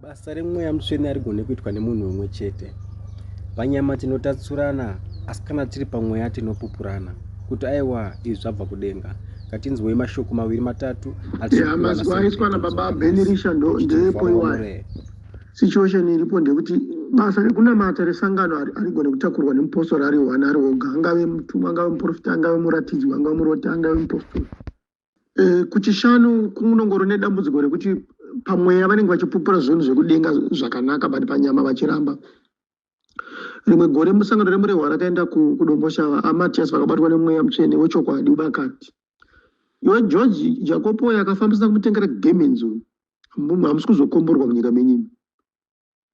Basa remweya mutsvene harigone kuitwa nemunhu umwe chete. Panyama tinotatsurana asi kana tiri pamweya tinopupurana kuti aiwa izvi zvabva kudenga. Ngatinzwei mashoko maviri matatu Ya, mazwi aiswa nababa Benirisha ndeepo iwayo. Situation iripo ndeyekuti basa rekunamata resangano harigone kutakurwa nemupostori ari one ari oga, angave mutumwa, angave muprofita, angave muratidzwa, angave muroti, angave mupostori. Kuchishanu kunongori nedambudziko rekuti pamweya vanenge vachipupura zvinhu zvekudenga zvakanaka, but panyama vachiramba. Rimwe gore musangano reMurehwa rakaenda kuDomboshava, aMatias vakabatwa nemweya mutsvene wechokwadi vakati, iwe George Jakopo yakafambisa kumutengera gemenzi uyu, hamusi kuzokomborwa munyika menyu.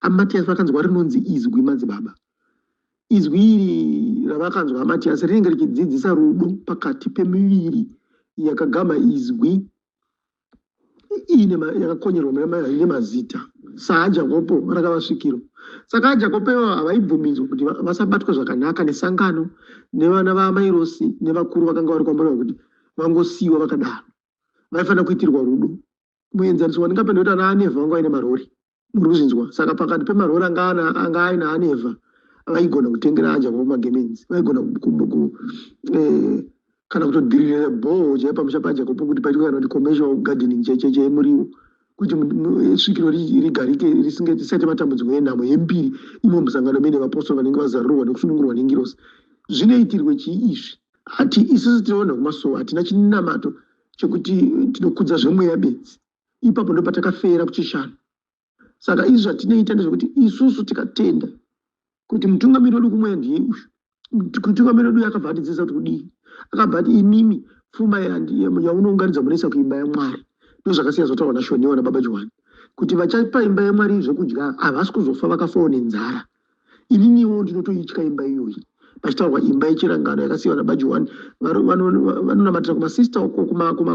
AMatias vakanzwa rinonzi izwi madzibaba. Izwi iri ravakanzwa aMatias rinenge richidzidzisa rudo pakati pemiviri yakagama izwi ine yakakonyerwa ine mazita saaJakopo rakava svikiro. Saka aJakopo ivavo havaibvumidzwa kuti vasabatwe zvakanaka nesangano nevana vaamairosi nevakuru vakanga vari kwamurehwa kuti vangosiyiwa vakadaro. Vaifanira kuitirwa rudo. Muenzaniso wandingapa ndewekuti ana Anevha vanga vaine marori. Muri kuzvinzwa? Saka pakati pemarori anga aina Anevha vaigona kutengera aJakopo magemenzi, vaigona kana kutodhirira bhoho chaipo pamusha paJakopo kuti paitwe kana kuti commercial gardening chemuriwo kuti svikiro rigarike risaite matambudziko enhamo yembiri imo musangano mene vapostori vanenge vazarurwa nekusunungurwa nengirosi. Zvinoitirwe chii izvi? Hati isusu tinoona kumasowe hatina chinamato chekuti tinokudza zvemweya bedzi. Ipapo ndo patakafera kuchishanu. Saka izvi zvatinoita ndezvekuti isusu tikatenda kuti mutungamiri wedu kumweya ndiye uyu. Mutungamiri wedu akabva atidzidzisa kuti kudii. Akabva ati imimi pfuma yaunounganidza munoisa kuimba yaMwari. Ndozvakasiya zvotaurwa naShoniwa naBaba Johani kuti vachapa imba yaMwari zvekudya havasi kuzofa vakafawo nenzara. Ininiwo ndinotoitya imba iyoyi. Pachitaurwa imba yechirangano yakasiyiwa naBaba Johani, vanonamatira kumasista uko,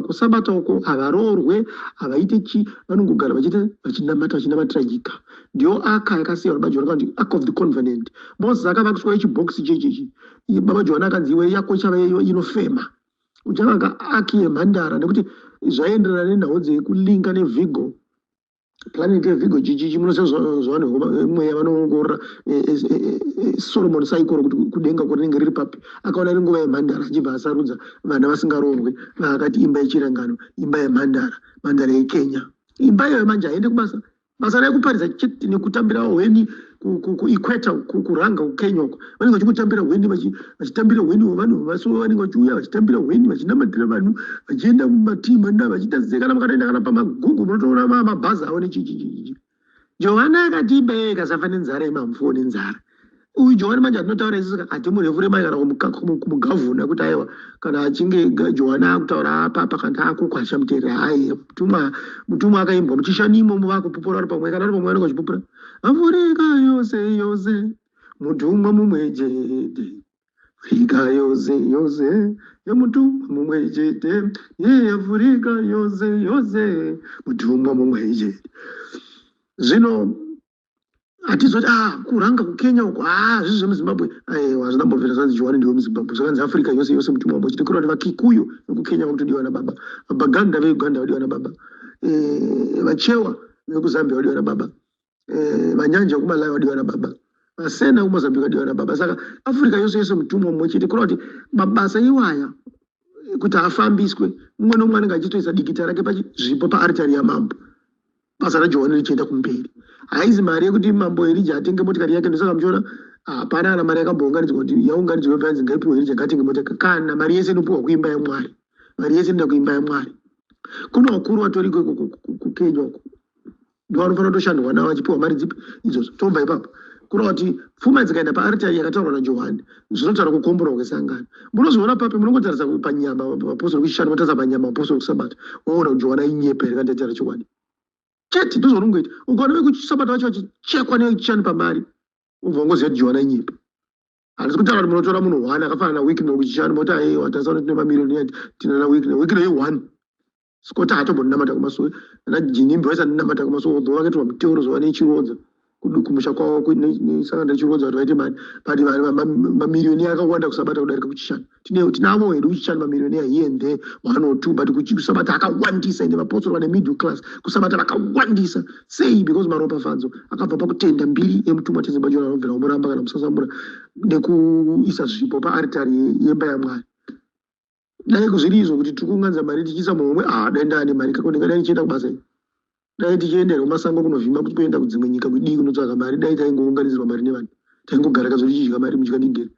kusabata uko, havaroorwe, havaite chi, vanongogara vachiita vachinamata, vachinamatira nyika. Ndiyo aka yakasiyiwa naBaba Johani, kana kuti Ark of the Covenant. Moses akavakiswa ichibhokisi chechechi. Baba Johani akanzi iwe yako ichava iyo inofema. Uchavaka aki yemhandara nekuti zvaienderana nenhau dzekulinka neVigo. Planet yeVigo chichichi munoziva zvavanhu mweya vanoongorora Solomon Saikoro kuti kudenga kurinenge riri papi. Akaona iri nguva yemhandara achibva asarudza vana vasingaroorwe vaakati imba yechirangano, imba yemhandara, mhandara yeKenya. Imba iyoyo manje haiende kubasa. Basa rekuparidza chete nekutambira hweni kuequator, kuranga kuKenya uko. Vanenge vachingotambira hweni, vachitambira hweni vanhu vaso vanenge vachiuya vachitambira hweni, vachinamatira vanhu, vachienda mumatii manda, vachiita sei. Kana mukatoenda kana pamagugu munotoona mabhazi avo nechichichichi. Johani akati imba iyoyo ikasafa nenzara imamfuwo nenzara. Uyu Johani manje atinotaura isusu hatimurevure mai kana kumugavhuna kuti aiwa kana achinge Johani akutaura apa apa kana akukwa achamuteerera. Hai, mutumwa akaimbwa muchishanu imomo vakupupura vari pamwe, kana vari pamwe vanenge vachipupura. Afrika yose yose mutumwa mumwe chete. Afrika yose yose yemutumwa mumwe chete. Ye Afrika yose yose mutumwa mumwe chete. Zvino hatizoti kuranga kuKenya uko, zvizvi zvemuZimbabwe. Aiwa, hazvina kumbobvira zvanzi Johani ndiwe muZimbabwe. Zvakanzi Afrika yose yose mutumwa mumwe chete. Kureva kuti vaKikuyu vekuKenya vakutodiwa nababa, vaBaganda veUganda vadiwa nababa, vaChewa vekuZambia vadiwa nababa, vaNyanja vekuMalawi vadiwa nababa, vaSena vekuMozambique vadiwa nababa. Saka Afrika yose yose mutumwa mumwe chete. Kureva kuti mabasa iwaya kuti afambiswe, mumwe nomumwe anenge achitoisa dikita rake pachizvipo paaritari yamambo. Basa raJohani richienda kumberi. Haizi mari yekuti mambo Erija atenge motikari yake. Ndosaka muchiona hapana kana mari yakambounganidzwa kuti yaunganidzwa yobva yanzi ngaipiwe Erija ngatenge motikari. Kana mari yese inopiwa kuimba yaMwari. Mari yese inoenda kuimba yaMwari. Kune vakuru vatoriko ikoko kuKenya uko. Ndivo vanofanira kutoshandwa navo vachipiwa mari dzipi idzodzo. Tobva ipapo. Kureva kuti pfuma dzikaenda paaritari yakataurwa naJohani zvinotaura kukomborwa kwesangano. Munozviona papi? Munongotarisa panyama vapostori kuchishanu, motarisa panyama vapostori kusabata, woona kuti Johani ainyepa here kana taitaura chokwadi. Chete ndozvaunongoita. Ukaona vekusabata vacho vachichekwa nechishanu pamari, wobva wangoziva kuti Johani ainyepa. Handisi kutaura kuti munotora munhu one akafanana naWicknell kuchishanu moti aiwa tarisa kuti tine mamiriyoni tina naWicknell. Wicknell i1. Scott haatombonamata kumasowe. Ana Ginimbi vaisandinamata kumasowe, although vakaitwa muteuro zuva nechirodza. Kumusha kwavo nesangano rechirodza kuti vaite mari, but mamiriyoni akawanda kusabata kudarika kuchishanu. Tinavo hedu kuchishanu mamiriyoni here and there, one or two, but kusabata akawandisa. Ende vapostori vane middle class kusabata vakawandisa. Sei? Because maropafadzo akabva pakutenda mbiri yemutumwa Tezimba Jona anobvira kumuramba kana musasamura nekuisa zvipo paaritari yemba yaMwari. Dai zviri izvo kuti tiri kuunganidza mari tichiisa muhomwe, ah, dai ndaane mari kako, ndingadai ndichienda kubasa ini. Dai tichienda kumasango kunovhima, kuti kuenda kudzimwe nyika kudii kunotsvaka mari, dai taingounganidzirwa mari nevanhu, taingogara kazo tichidya mari mudyandigere.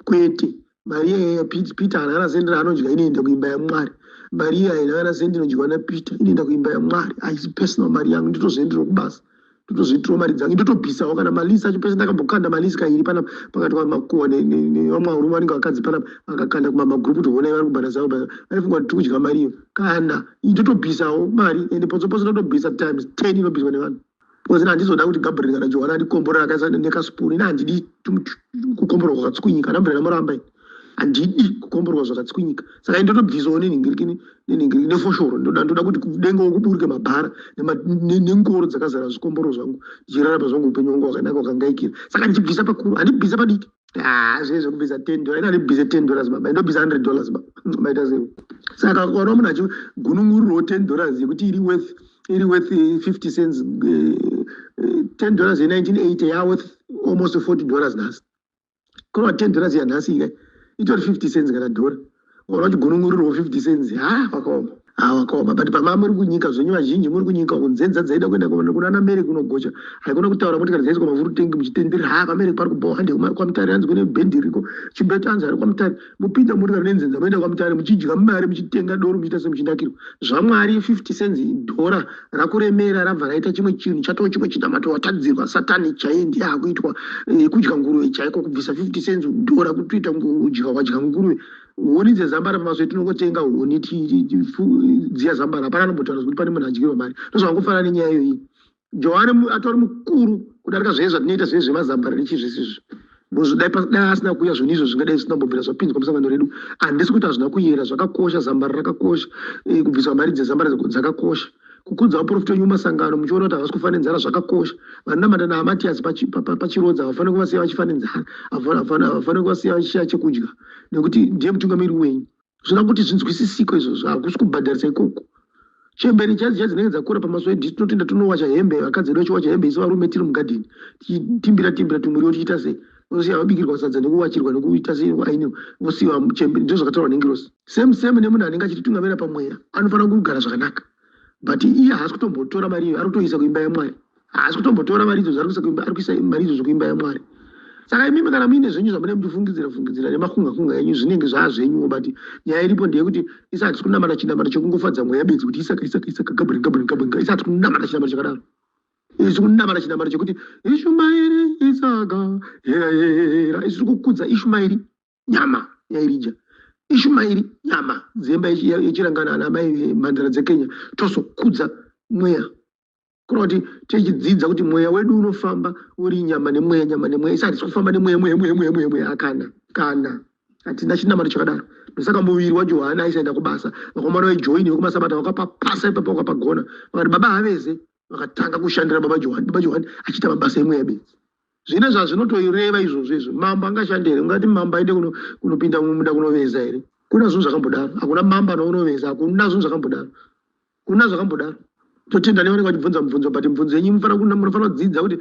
Kwete, mari iyaya Peter haana kana sendi raanodya, inoenda kuimba yaMwari. Mari iya haina kana sendi inodyiwa naPeter, inoenda kuimba yaMwari. Haisi personal mari yangu. Nditozoenderawo kubasa, ndotozviitirawo mari dzangu, ndotobvisawo kana malisi acho pese. Ndakambokanda malisi kairi panapa pakati pamakuwa nevamwe varume vanenge vakadzi panapa, vakakanda kumamagrupu kuti honai vari kubhadhara, vaifunga kuti tiri kudya mari iyo. Kana ndotobvisawo mari, ende potso potso ndotobvisa times 10 inobviswa nevanhu, because ine handizoda kuti Gabriel kana Johana andikomborera akaisa nekasipunu. Ine handidi kukomborwa kwakatswinyika. Ndambira ndamuramba, ini handidi kukomborwa zvakatswinyika. Saka indotobvisawo nenhingirikini, nenhingiriki, nefoshoro. Ndoda kuti kudengawo kuburuke mabhara nengoro dzakazara zvikomboro zvangu, ndichirarama zvangu upenyu hwangu hwakanaka hwakangaikira. Saka ndichibvisa pakuru, handibvisa padiki. Ah, zve zvekubvisa $10, ine handibvise $10 baba, indobvisa $100 baba. Maita sei? Saka ukaona munhu achigunun'urirawo $10 yekuti iri worth 50 cents, $10 ye1980 yaworth almost $40 nhasi. Kureva $10 yanhasi ika itori 50 cents kana dhora. Ukaona uchigunun'urirwawo 50 cents, ha, wakaoma, ha, wakaoma. But pama muri kunyika zvenyu, vazhinji muri kunyika kunzenza dzaida kuenda kuna America kunogocha, haikona kutaura motikari dzaiswa mafuru tengi muchitenderera. Ha, paAmerica pari kubhowa, hande kwaMutare, hanzi kune bhendi riko, chimbeto hanzi ari kwaMutare. Mupinda motikari nenzenza, moenda kwaMutare, muchidya mari, muchitenga doro, muchiita semuchinakirwa zvaMwari. 50 cents dhora rakuremera, rabva raita chimwe chinhu chatoo chimwe chinamato watadzirwa. Satani chaiye ndiye akuitwa kudya nguruve chaiko. Kubvisa 50 cents dhora kutoita kudya, wadya nguruve. Huni dzezambara pamasowe, tinongotenga huni dziya zambara. Hapana anombotaura kuti pane munhu adyirwa mari. Ndozvangofanana nenyaya iyoyi. Johani atori mukuru kudarika zvese zvatinoita, zvese zvemazambara nechizvese izvi. Dai asina kuuya, zvinhu izvo zvingadai zvisina kumbobvira zvapinzwa musangano redu. Handisi kuti hazvina kuyera, zvakakosha. Zambara rakakosha, kubviswa mari dzezambara dzakakosha, kukudza vaprofita venyu mumasangano muchiona kuti havasi kufa nenzara zvakakosha. Vanonamata naAmatiasi pachirodza havafaniri kuvasiya vachifa nenzara, havafaniri kuvasiya vachishiya chekudya, nekuti ndiye mutungamiri wenyu. Zvinoda kuti zvinzwisisiko izvozvo. Hakusi kubhadharisa ikoko. Chemberi chadzi dzinenge dzakura pamasowe, tinotoenda tonowacha hembe, vakadzi vedu vachiwacha hembe, isu varume tiri mugadheni tichitimbira timbira tumuriwo, tichiita sei. Vosiya vabikirwa sadza nekuwachirwa nekuita sei, ainiwa, vosiyiwa chemberi. Ndizvo zvakataurwa nengirosi. Same same nemunhu anenge achititungamira pamweya, anofanira kugara zvakanaka, but iye haasi kutombotora mari iyo, ari kutoisa kuimba yaMwari. Haasi kutombotora mari idzodzo, ari kuisa kuimba, ari kuisa mari idzodzo kuimba yaMwari. Saka imimi kana muine zvenyu zvamunenge muchifungidzira fungidzira nemakunga kunga enyu, zvinenge zvaazvenyuwo. But nyaya iripo ndeyekuti isa hatisi kunamata chinamato chekungofadza mweya bedzi, kuti Isaka, Isaka, Isaka, Gabriel, Gabriel, Gabriel. Isa hatisi kunamata chinamato chakadaro. Isi kunamata chinamato chekuti Ishumairi, Isaka, hera hera. Isi tiri kukudza Ishumairi nyama yaErija, Ishumairi nyama dzemba yechirangano, ana mai mhandara dzeKenya. Tozokudza mweya, kureva kuti tichidzidza kuti mweya wedu unofamba uri nyama nemweya, nyama nemweya. Isi hatisi kufamba nemweya, mweya, mweya, mweya, mweya, mweya. Akana kana hatina chinamato chakadaro. Ndosaka muviri waJohani aisaenda kubasa. Vakomana vejoini vekumasabata vakapapasa ipapo, vakapagona, vakati baba haveze. Vakatanga kushandira baba Johani, baba Johani achiita mabasa emweya bedzi. Zvine zvazvinotoireva izvozvo izvo. Mambo angashande here? Ungati mambo aende kunopinda mumunda kunoveza here? Kuna zvinhu zvakambodaro? Hakuna mambo anounoveza. Hakuna zvinhu zvakambodaro, kuna zvakambodaro. Totenda nevanenge vachibvunza mubvunzo, but mibvunzo yenyu munofanira kudzidza kuti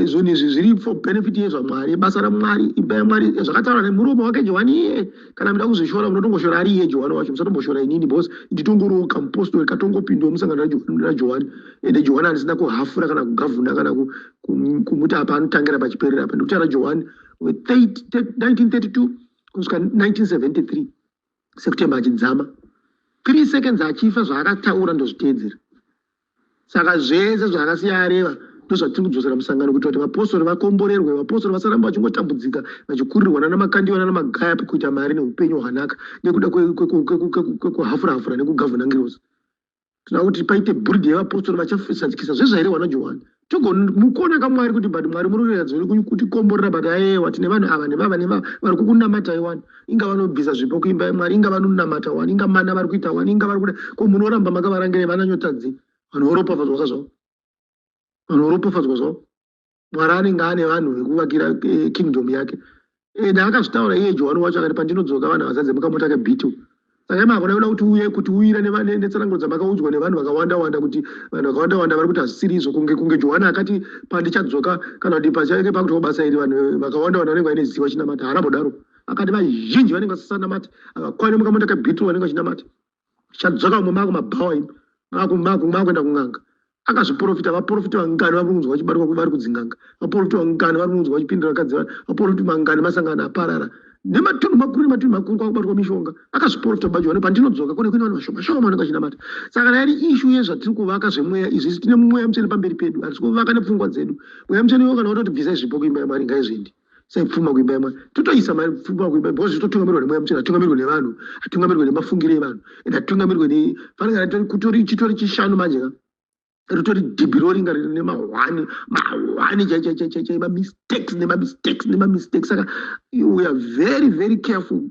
zvinhu izvi zviri for benefit yezvaMwari, basa raMwari, imba yaMwari, zvakataura nemuromo wake Johani iye. Kana muda kuzvishora, munotongoshora ari iye Johani wacho, musatomboshora inini, because nditongoriwo kamupostori katongopindawo musangano raJohani. Ende Johani handisina kuhafura kana kugavhuna kana kumuti apa anotangira pachiperera apa. Ndikutaura Johani 1932 kusvika 1973 September, achidzama 3 seconds achifa. Zvaakataura ndozviteedzera. Saka zvese zvaakasiya areva ndozvatiri kudzosera musangano, kuitira kuti vapostori vakomborerwe, vapostori vasaramba vachingotambudzika, vachikurirwa nana Makandiwa nana Magaya kuita mari neupenyu hwakanaka nekuda kwekuhafura hafura nekugavhuna ngirozi. Tinoda kuti paite breed yevapostori vachasadzikisa zvezvairehwa naJohani. Togomukona kaMwari kuti, but Mwari, muri kuratidza kutikomborera, but aiwa, tine vanhu ava nevava nevava vari kukunamatai wani. Inga vanobvisa zvipo kuimba yaMwari, inga vanonamata wani, inga mana vari kuita wani, inga vari kuda ko munoramba makavarangira? Vananyotadzi, vanhu voropafadzwa kazvavo, vanhu voropafadzwa zvavo. Mwari anenge ane vanhu vekuvakira kingdom yake. Ende akazvitaura iye Johani wacho akati, "Pandinodzoka vanhu havazadze mukamota keBeetle." Saka imi hakuna kuda kuti uye kuti uyira netsananguro dzamakaudzwa nevanhu vakawanda wanda, kuti vanhu vakawanda wanda vari kuti hazvisiri izvo. Kunge Johani akati pandichadzoka kana kuti pachange pakuitwa basa iri, vanhu vakawanda wanda vanenge vaine ziva chinamata. Haana mbodaro. Akati vazhinji vanenge vasisanamata havakwani mukamota keBeetle vanenge vachinamata. Chadzoka mumwe makumabhawa imi makuenda kun'anga. Akazviprofita. Vaprofita vangani vari kunzwa vachibatwa vari kudzinganga? Vaprofita vangani vari kunzwa vachipindura vakadzi vanhu? Vaprofita mangani masangano aparara nematunhu makuru nematunhu makuru kwakubatwa mishonga? Akazviprofita baJohani, pandinodzoka kune kune vanhu vashoma shoma vanenge vachinamata. Saka kana iri issue yezvatiri kuvaka zvemweya izvi, isu tine Mweya Mutsvene pamberi pedu. Hatisi kuvaka nepfungwa dzedu. Mweya Mutsvene iwo kana watoti bvisai zvipo kuimba yaMwari, ngaizviendi saipfuma kuimba yaMwari, totoisa mari pfuma kuimba, because totungamirwa neMweya Mutsvene. Hatungamirwe nevanhu, hatungamirwe nemafungiro evanhu, and hatungamirwe ne fanira kutori chitori chishanu manje ka ritori dhibhi roringa riri nemahwani mahwani chaichaichaichai, mamistakes nemamistakes nemamistakes. Saka we are very very careful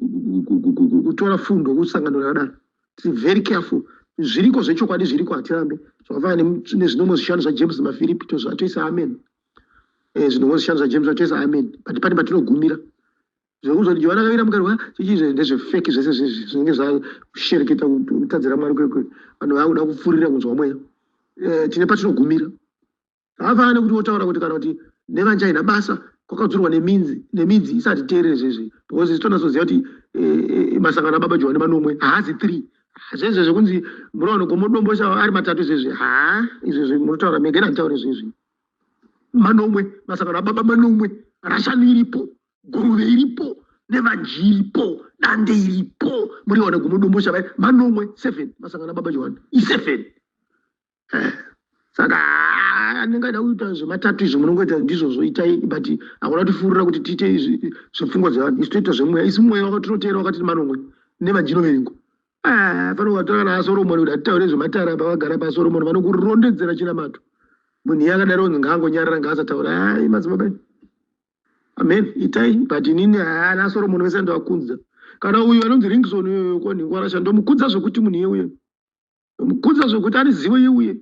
kutora fundo kusangano rakadaro. Tiri very careful. Zviriko zvechokwadi, zviriko, hatirambe. Zvakafanana nezvinomwe zvishanu zvaJames naFiripi, toisa amen. Zvinomwe zvishanu zvaJames toisa amen, but pane patinogumira. Zvekuzoti Johana akavira mukarwa chichizve ndezvefake zvese zvezvi zvinenge zvashereketa kutadzira Mwari kwekwe. Vanhu vakuda kupfurira kunzwa mweya. Tine patinogumira. Havafanani nekuti wotaura kuti kana kuti nevanji haina basa, kwakadzurwa neminzi nemidzi isati teerere zvezvi, because isu tonatsoziva kuti masangano ababa Johani manomwe, haazi three. Zvezve zvekunzi munowana gomo Domboshava ari matatu zvezvi, ha, izvezvi munotaura mega, ina handitaure zvezvi. Manomwe, masangano ababa manomwe. Rashanu iripo, Guruve iripo, nevanji iripo, Dande iripo, muriwana gomo Domboshava manomwe, seven. Masangano ababa Johani iseven. Saka anenge aida kuita zvematatu izvo munongoita ndizvozvo, itai, but hakuna kutifurira kuti tiite izvi zvepfungwa dzevanhu. Isu toita zvemweya. Isu mweya wakatinoteera wakati manomwe nevanji inoverengwa. Fanira kutora kana aSoromoni kuti atitaure zvematara. Pavagara paSoromoni vanokurondedzera chinamato. Munhu iye akadaro unzi ngaangonyarara, ngaasataura. Ai, madzibaba, amen, itai, but inini haana Soromoni vese ndovakudza. Kana uyu anonzi Ringson uyoyo konhingwarasha, ndomukudza zvekuti munhu iye uye mukudza zvekuti ane zivo yeuye.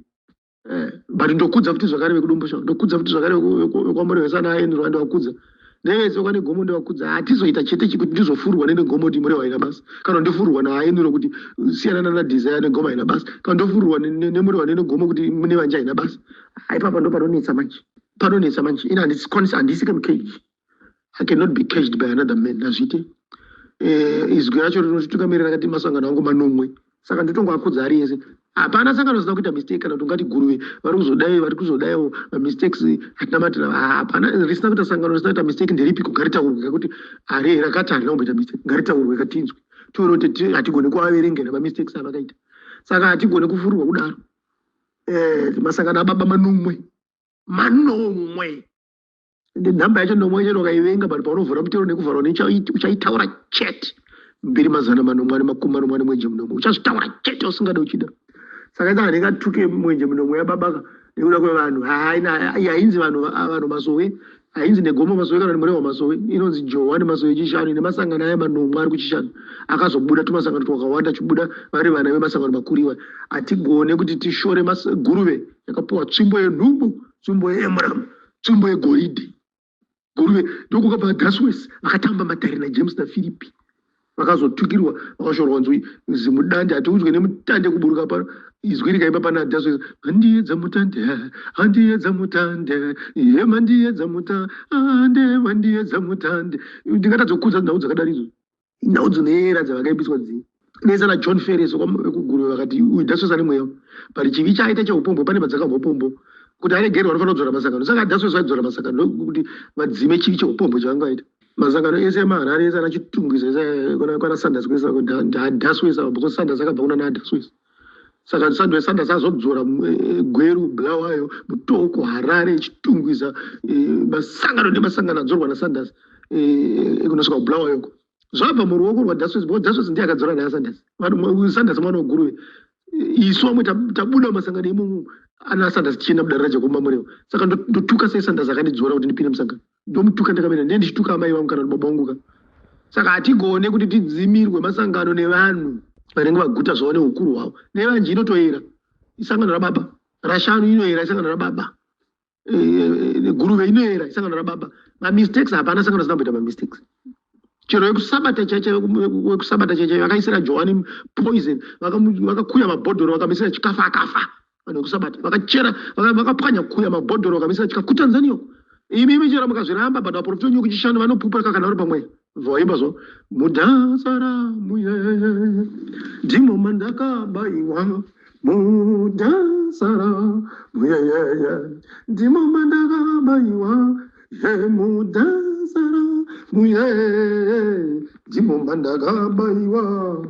But ndokudza futi zvakare vekuDombosha, ndokudza futi zvakare vekwaMurehwesa naaenrwa, ndovakudza nevese vekwane gomo, ndovakudza. Hatizoita chete chikuti ndizofurwa nenegomo kuti Murehwa haina basa, kana ndofurwa naaenrwa kuti siyana nana Desire negomo haina basa, kana ndofurwa neMurehwa nenegomo kuti nevanje haina basa. Haipapa ndo panonetsa manje, panonetsa manje. Ina handikwanisi, handisike mucage. I cannot be caged by another man. Hazviite. Izwi racho rinotitungamirira rakati masangano angu manomwe, saka nditongoakudza ari ese. Hapana sangano risina kuita mistake. Kana kuti ungati Guruve vari kuzodai, vari kuzodaiwo mamistakes, hatina matina. Hapana risina kuita sangano risina kuita mistake. Nderipiko? Ngaritaurwe kakuti hari rakati harina kumboita mistake. Ngaritaurwe katinzwe, tione kuti hatigoni kuaverengera mamistakes avakaita. Saka hatigoni kufururwa kudaro. Masangano ababa manomwe, manomwe. Ende nhamba yacho nomwe chete wakaivenga, but paunovhura mutero nekuvharwa uchaitaura chete. 2779 uchazvitaura chete usingade uchida. Saka ita handingatuke mwenje minomwe yababaka nekuda kwevanhu. Hainzi vanhu masowe, hainzi negomo masowe kana Murehwa masowe. Inonzi Johani Masowe Chishanu nemasangano aya manomwe ari kuchishanu. Akazobuda tumasangano twakawanda, chibuda vari vana vemasangano makuru iwa. Hatigone kuti tishore Guruve yakapiwa tsvimbo yenhumbu, tsvimbo yeemerald, tsvimbo yegoridhe. Guruve ndokukabva Dhaswes vakatamba matare naJames naFiripi, vakazotukirwa, vakashorwa nzwi zimudande. Hatiudzwe nemutande kuburuka pano. Izwi rikaimba pana Dhaswes: "Mandiedza mutande, handiedza mutande, ye mandiedza mutande, mandiedza mutande." Ndingatadzokudza nhau dzakadari idzo? Nhau dzinoyera dzavakaimbiswa dzii nesa naJohn Ferris wekuGuruve. Vakati uyu Dhaswes ane mweya, but chivi chaaita cheupombwe, pane padzakabva upombo. Kuti aregerwe anofanira kudzora masangano. Saka Dhaswes vaidzora masangano ndokuti vadzime chivi cheupombwe chavanga vaita. Masangano ese emaHarare ese ana Chitungwiza ese kwana Sanders kwese Dhaswes ava, because Sanders akabva kuna naDhaswes. Saka Sanders azodzora Gweru, Bulawayo, Mutoko, Harare, Chitungwiza, masangano nemasangano adzorwa naSanders kunosvika kuBulawayo zvabva muruoko rwaDhaswes, because Dhaswes ndiye akadzora naSanders. Sanders mwana weGuruve. Isu vamwe tabuda mumasangano imomo ana Sanders tichienda mudare raJakobo Mamurewa. Saka ndotuka sei Sanders akandidzora kuti ndipinde musangano? Ndomutuka ndakamira ndiye ndichituka amai vangu kana kuti baba vangu ka? Saka hatigone kuti tidzimirwe masangano nevanhu vanenge vaguta zvavo neukuru hwavo. Nevanji inotoyera isangano rababa. Rashanu inoyera isangano rababa. Guruve inoera isangano rababa. Mamistakes hapana sangano risinamboita mamistakes. Chero vekusabata chaicho, vekusabata chaicho vakaisira Johani poison, vakakuya mabhodhoro vakamisira chikafu, akafa. Vanhu vekusabata vakachera, vakapwanya kuya mabhodhoro vakamisira chikafu kuTanzania uko. Imimi chero mukazviramba, but vaprofita wenyu kuchishanu vanopupura kana vari pamweya. Vaimba zo mudhasara muyeyeye ndimo mandakabaiwa, mudhasara muyeyeye ndimo mandakabaiwa, ye mudhasara muyeyeye ndimo mandakabaiwa.